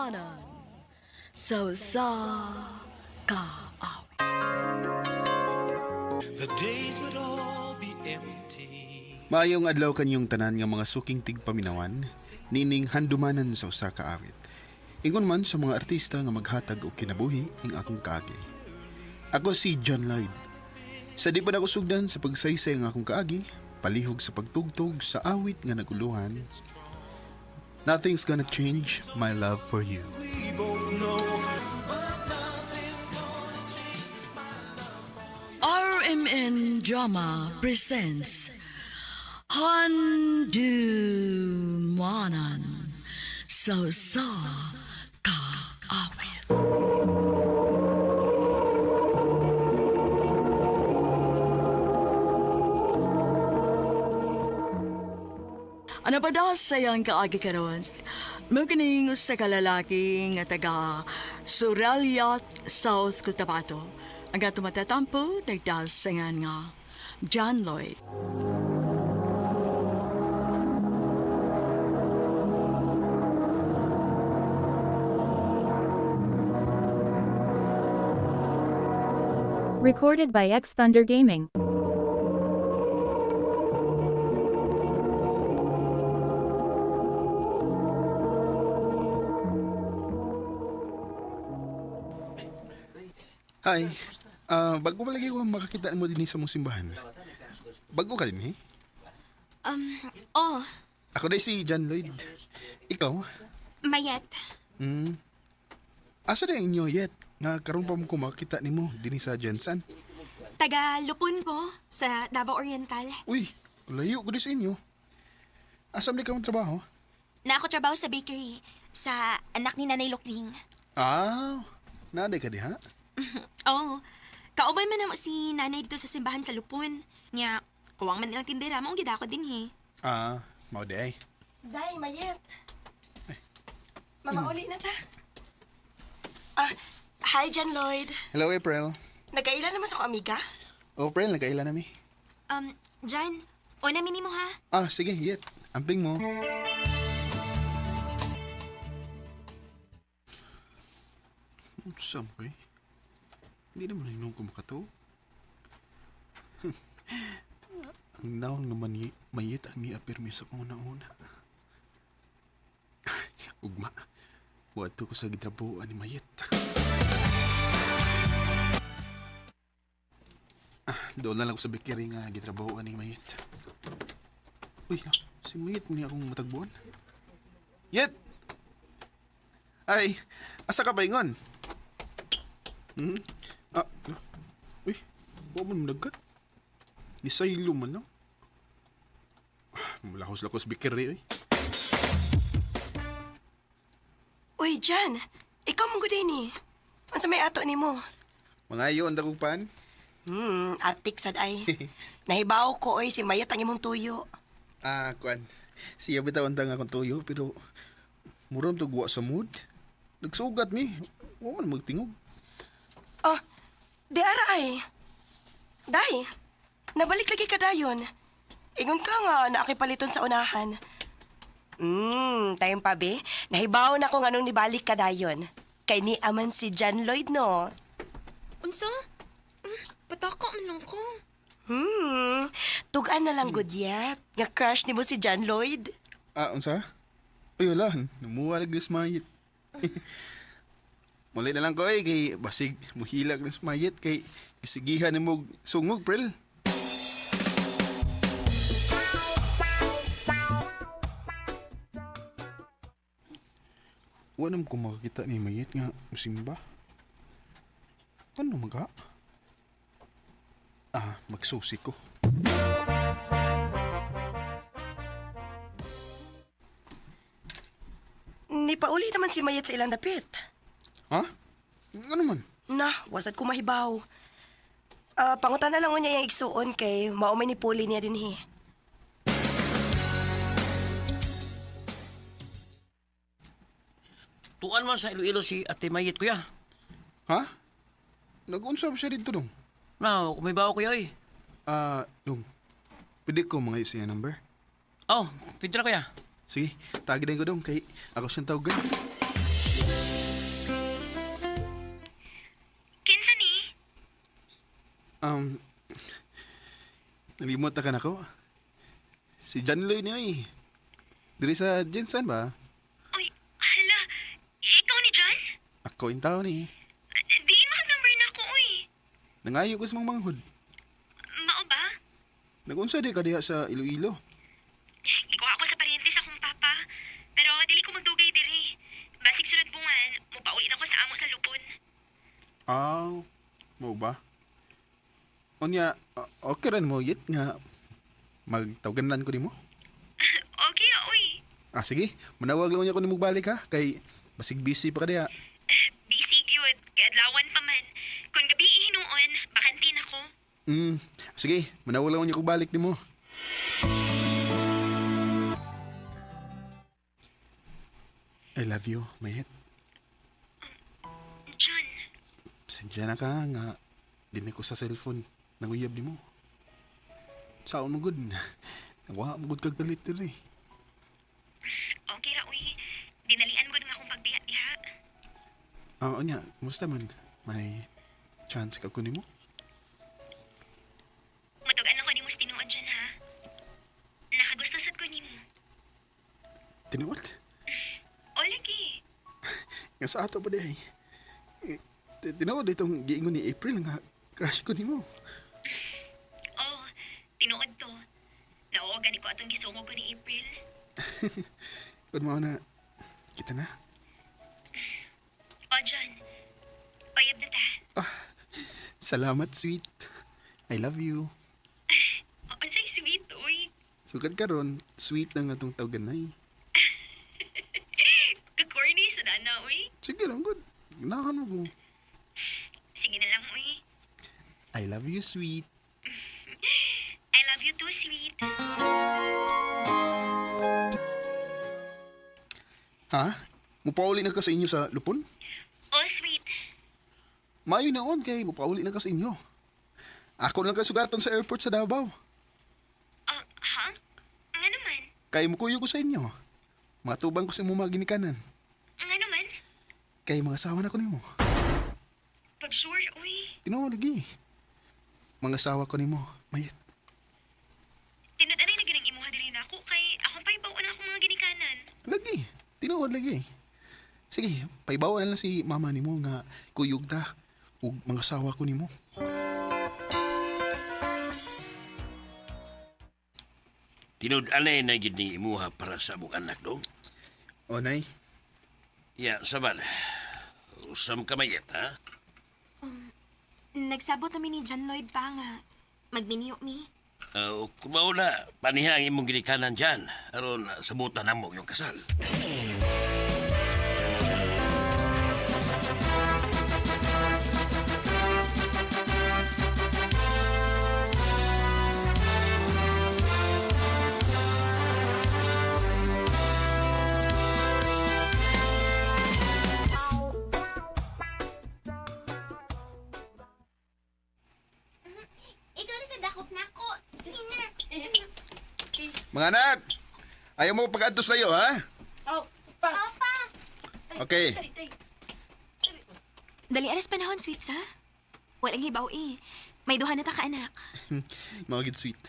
Handumanan sa usa ka awit. The days would all be empty. Maayong adlaw kanyong tanan nga mga suking tigpaminawan, nining handumanan sa usa ka awit. Ingon man sa mga artista nga maghatag og kinabuhi ing akong kaagi. Ako si John Lloyd. Sa di pa nako sugdan sa pagsaysay ang akong kaagi, palihog sa pagtugtog sa awit nga naguluhan. Nothing's gonna change my love for you. We both know RMN Drama presents Handumanan sa usa ka awit. Ano pa daw sa iyang kaagi karon? Mukining sa kalalaki nga taga Suralia, South Cotabato. Ang ato matatampo, nagdasangan nga John Lloyd. Recorded by X Thunder Gaming. Hi. Bago pa lagi ko makakita mo din sa mong simbahan. Bago ka din eh? Oh, Ako dahil si John Lloyd. Ikaw? Mayet. Asa na inyo yet? Nga karon pa mo ko makita nimo dinhi sa Jensen. Taga Lupon ko sa Davao Oriental. Uy, layo ko di sa inyo. Asa man ka mong trabaho? Na ako trabaho sa bakery sa anak ni Nanay Lukling. Ah, naaday ka diha? Oh, kaubay man namo si Nanay dito sa simbahan sa Lupon. Nya, kuwang man ilang tindera mo gid ako din he. Ah, mao di ay. Day, Mayet. Mamauli na ta. Ah, hi, John Lloyd. Hello, April. Nagkailan naman sa ko, amiga? Oh, April, nagkaila na mi. Jan, una minimo ha. Ah, sige, yet. Amping mo. Saan ko eh? Hindi naman hinong ko makato. Ang nawang naman ni Mayet ang niapirmi sa kong una-una. Ugma. Wato ko sa gitrabuan ni Mayet. Ah, doon na lang ko sa bikiri nga gitrabuan ni Mayet. Uy, si Mayet ni akong matagbuan. Yet! Ay, asa ka ba ingon? Hmm? Ah, no. Uy, wa man nagkat. Ni saylo man lang. Ah, Malahos-lakos bikiri, uy. Uy, John. Ikaw mong gud ni. Unsa may ato nimo? Mga ayo ang dagupan. Atik sad ay. Nahibaw ko oy si Mayet ang imong tuyo. Ah, kuan. Siya bitaw ang akong tuyo, pero muram to guwa sa mood. Nagsugat mi. Wa man magtingog. Oh, di ara ay. Day, nabalik lagi ka dayon. Ingon ka nga naakipaliton sa unahan. Tayong pa be. Nahibaw na kung anong nibalik ka dayon. Kay ni aman si John Lloyd, no? Unsa? Pataka man lang ko. Tugan na lang gudyat. Nga crush ni mo si John Lloyd. Ah, unsa? Uy, wala. Namuha lagi sa mayit. Muli na lang ko eh, kay basig muhilag na sa mayit, kay gisigihan ni mo sungog, Prel. Wala naman ko makakita ni Mayit nga musimba. Ano maga? Ah, magsusi ko. Nipauli naman si Mayet sa ilang dapit. Ha? Ano man? Na, wasad ko mahibaw. Ah, pangutan na lang niya yung igsuon kay maumay ni Puli niya din he. Tuan man sa Iloilo si Ate Mayet, kuya. Ha? Nag-unsa ba siya dito dong? Na, kumibaw kuya eh. Ah, dong. Pwede ko mga siya number. Oh, pwede na kuya. Sige, tagi din ko dong kay ako siyang tawagan. Nalimot na ka na ko. Si John Lloyd niya eh. Diri sa Jensen ba? Uy, hala. Ikaw ni John? Ako in tao ni. Diin mo number na ko, uy. Nangayo ko sa mga manghod. Mao ba? Nagunsa di ka diha sa Iloilo. Gikuha ko sa paryente sa akong papa. Pero dili ko magdugay diri. Basig sunod buwan, mupaulin ako sa amo sa lupon. Aw, mo ba? Unya, okay ran mo yit nga magtawganan ko nimo. Okay, uy. Ah, sige, manawag lang unya ko nimo balik ha kay basig busy pa ka diha. Busy gyud, kaadlawan pa man. Kung gabi hinuon, bakante na ko. Sige, manawag lang unya ko balik nimo. I love you, Mayet. John, Pasensya na ka nga. Di na ko sa cellphone. Nanguyab ni mo. Saon mo good. Nawa mo good kag dalit diri. okay ra uy. Dinalian ko nga akong pagbiya diha. Ah, unya, kumusta man? May chance ka kunin mo? Matugan ako nimo sa tinuod dyan ha. Nakagusto sad ko nimo. Tinuod? O lagi. Nga sa ato pa di ay. Eh, Tinuod itong giingon ni April nga crush ko nimo. Oh, tinuod to. Nauogan gani ko atong gisungo ko ni April. Kun mao na kita na. O John, payab na ta. Salamat, sweet. I love you. O, unsay sweet uy. Sugad karon, sweet na nga tong tawganay. Ka-corny sa dana uy. Sige lang, good. Ganahan mo ko. Sige na lang uy. I love you, sweet. I love you too, sweet. Ha? Mupauli na ka sa inyo sa lupon? Oh, sweet. Maayo na on kay mupauli na ka sa inyo. Ako na lang kasugaton sa airport sa Davao. Oh, ha? Nga naman. Kay mukuyo ko sa inyo. Matubang ko sa imong mga ginikanan. Nga naman. Kay mga asawa na ko nimo. Pag sure, uy. Tinuod lagi. Mga asawa ko nimo, mayat. Tinud anay na ganang imuha diri na ako kay akong paibaw na akong mga ginikanan. Lagi. Tinuod lagi. Sige, paibawa na lang si mama nimo nga kuyog ta ug mga asawa ko nimo. Tinud-anay na gid ning imuha para sa among anak do. O nay, Ya, sabal. Usam ka mayet, ha? Nagsabot kami ni John Lloyd pa nga. Magminiyo mi. Kumaw na, paniha ang imong ginikanan dyan. Aron, sabutan na mo yung kasal. Ikaw na sa dakop na ako. Sige na. mga anak, ayaw mo pag-adtos layo, ha? Oh, pa. Opa! Okay. Dali aras panahon, sweets, ha? Walang hibaw eh. May duha na ta ka, anak. Mga gid sweet.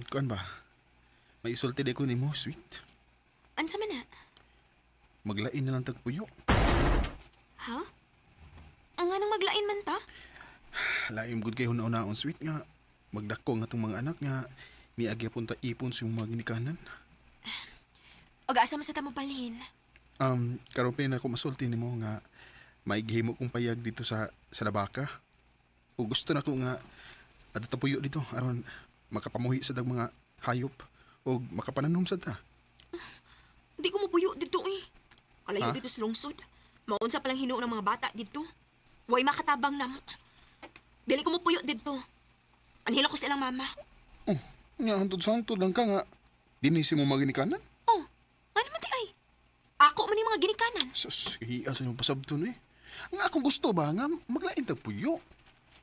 Kuan ba? May isulti di ko nimo, sweet. Unsa man na? Maglain na lang tagpuyo. Ha? Nga nang maglain man ta? Laim gud kay hunaon sweet nga. Magdako nga tong mga anak nga niagi punta ipon sa imong mga ginikanan. Og asa man sa tamo palhin. Karon pa na ako masulti nimo nga may gihimo kong payag dito sa Labaka. O gusto na ko nga adto ta puyo dito aron makapamuhi sa dag mga hayop o makapananom sa ta. Di ko mapuyo dito eh. Kalayo Ha? dito sa lungsod. Maunsa palang hinuon ng mga bata dito. Way makatabang na mo. Dili ko mapuyo dito. Anhila ko silang mama. Oh, nga hantod sa hantod lang ka nga. Dinhi si mo mga ginikanan. Oh, ano man di ay? Ako man yung mga ginikanan. Sus, hiya sa inyong pasabton eh. Nga akong gusto ba nga maglain tag puyo.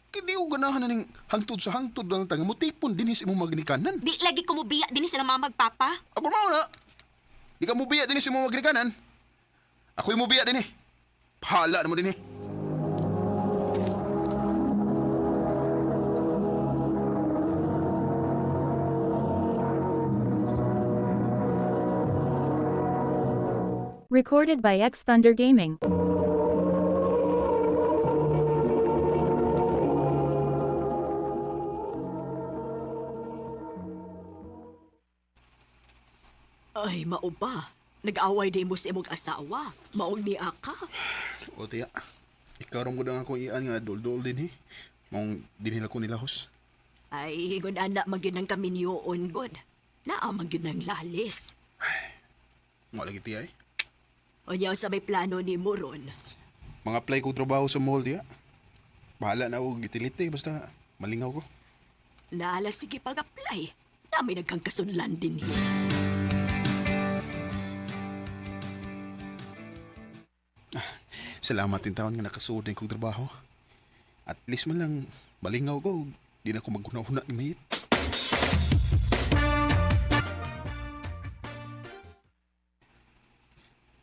Kaya di ko ganahan na ning hangtod sa hangtod lang tanga mo tipon dinhi sa imong mga ginikanan. Di lagi ko mubiya din sila mama magpapa. Ako mao na. Di ka mubiya dinhi sa imong mga ginikanan. Ako'y mubiya dinhi. Pahala na mo dinhi. Recorded by X Thunder Gaming. Ay, mao ba? Nag-away di mo sa imong asawa. Maog ni aka. O tiya, ikaw rin ko na akong ian nga dol-dol din eh. Mong dinhila ko nilahos. Ay, ingon anak man gyud ang kaminyoon god. Naa man gyud ang lalis. Mo lagi tiya eh. Unya sa may plano ni mo ron. Mga apply ko trabaho sa mall tiya. Bahala na ako gitilite basta malingaw ko. Naala sige pag-apply. Na may nagkang kasunlan din hi. Salamat din taon nga nakasuod na kong trabaho. At least man lang malingaw ko. Di na ko maghuna-huna ni Mayit.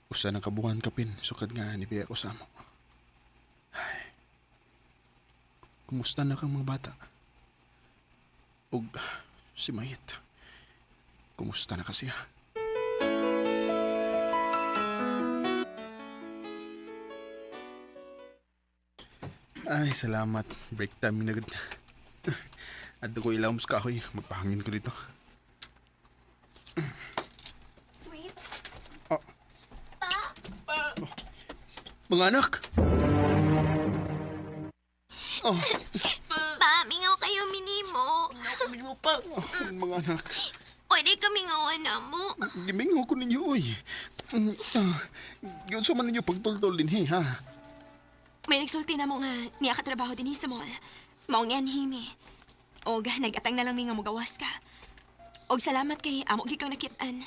Usa ng kabuhan kapin, sukad nga ni Pia ko sa amo. Ay. Kumusta na kang mga bata? Og si Mayit. Kumusta na kasi siya? Ay, salamat. Break time na gud. Adto ko ilawom sa kahoy. Magpahangin ko dito. Sweet. Oh. Oh. Mga anak! Oh, Pa, mingaw kayo minimo. oh, mga anak. Pwede kami ngawan na mo. Gimingaw ko ninyo, oy. Yun sa man ninyo pagtultol din, he, ha? May nagsulti na mo nga niya katrabaho din sa mall. Maong niyan himi. Og nagatang na lang mi nga mugawas ka. Og salamat kay amo gikaw nakitaan.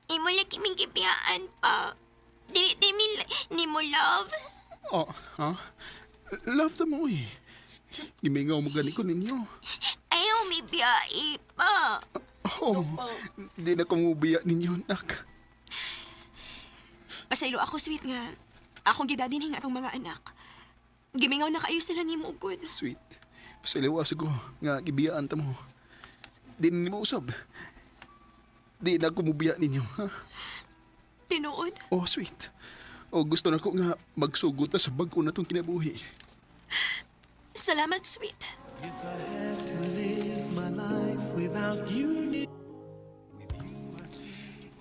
Imo lagi ming gibiyaan pa. Dili di mi nimo love. Oh, ha? Love na mo, oy. Gimingaw mo gani ko ninyo. Ayaw mi biyai pa. Oh, di na ko mubiya ninyo, anak. Pasaylo ako sweet nga. Akong gidadin hinga atong mga anak. Gimingaw na kayo sila nimo good. Sweet. Pasaliwa ko nga gibiyaan ta mo. Di na nimo usab. Di na ko mubiya ninyo, ha? Tinuod. Oh, sweet. Oh, gusto na ko nga magsugot na sa bag-o na tong kinabuhi. Salamat sweet. If I had to live my life without you near.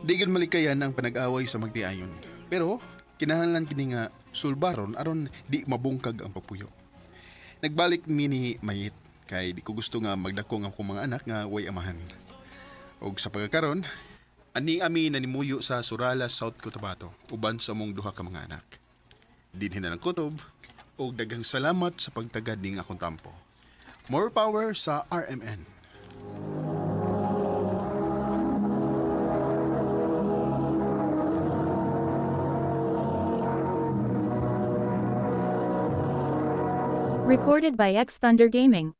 Di gud malikayan ang panag-away sa magdiayon. Pero kinahanglan kini nga sulbaron aron di mabungkag ang papuyo. Nagbalik mi ni Mayit kay di ko gusto nga magdako ang akong mga anak nga way amahan. Og sa pagkakaron, ani ami nanimuyo sa Surala, South Cotabato uban sa among duha ka mga anak. Dinhi na lang kutob og daghang salamat sa pagtagad ning akong tampo. More power sa RMN. Recorded by X Thunder Gaming.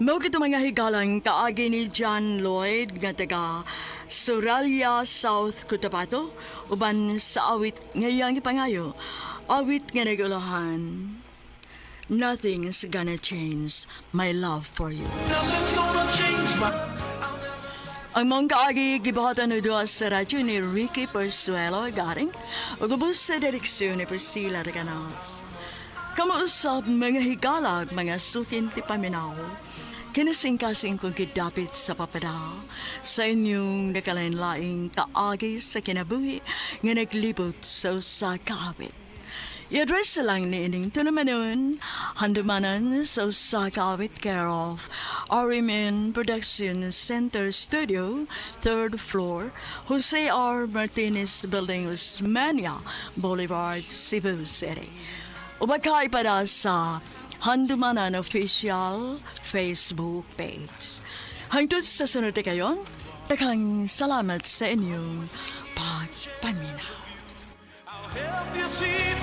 Mao kito mga higalang kaagi ni John Lloyd nga taga Suralia, South Cotabato uban sa awit ngayang ipangayo. Awit nga nagulahan. Nothing's gonna change my love for you. Nothing's gonna change my. Ang mong kaagi gibuhatan og duha sa radyo ni Ricky Persuelo garing ug ubos sa direksyon ni Priscilla Recanals. Kamausap mga higalag, mga sukin ti paminaw. Kinasingkasing kong gidapit sa papada sa inyong nakalain-laing kaagi sa kinabuhi nga naglibot sa usa ka awit. I-address lang ni ining tunamanon, handumanan sa usa ka awit care of RMN Production Center Studio, third floor, Jose R. Martinez Building, Osmania Boulevard, Cebu City. Ubakay para sa Handumanan Official Facebook page. Hangtod sa sunod na kayon, daghang salamat sa inyong pagpaminaw. I'll help you see for.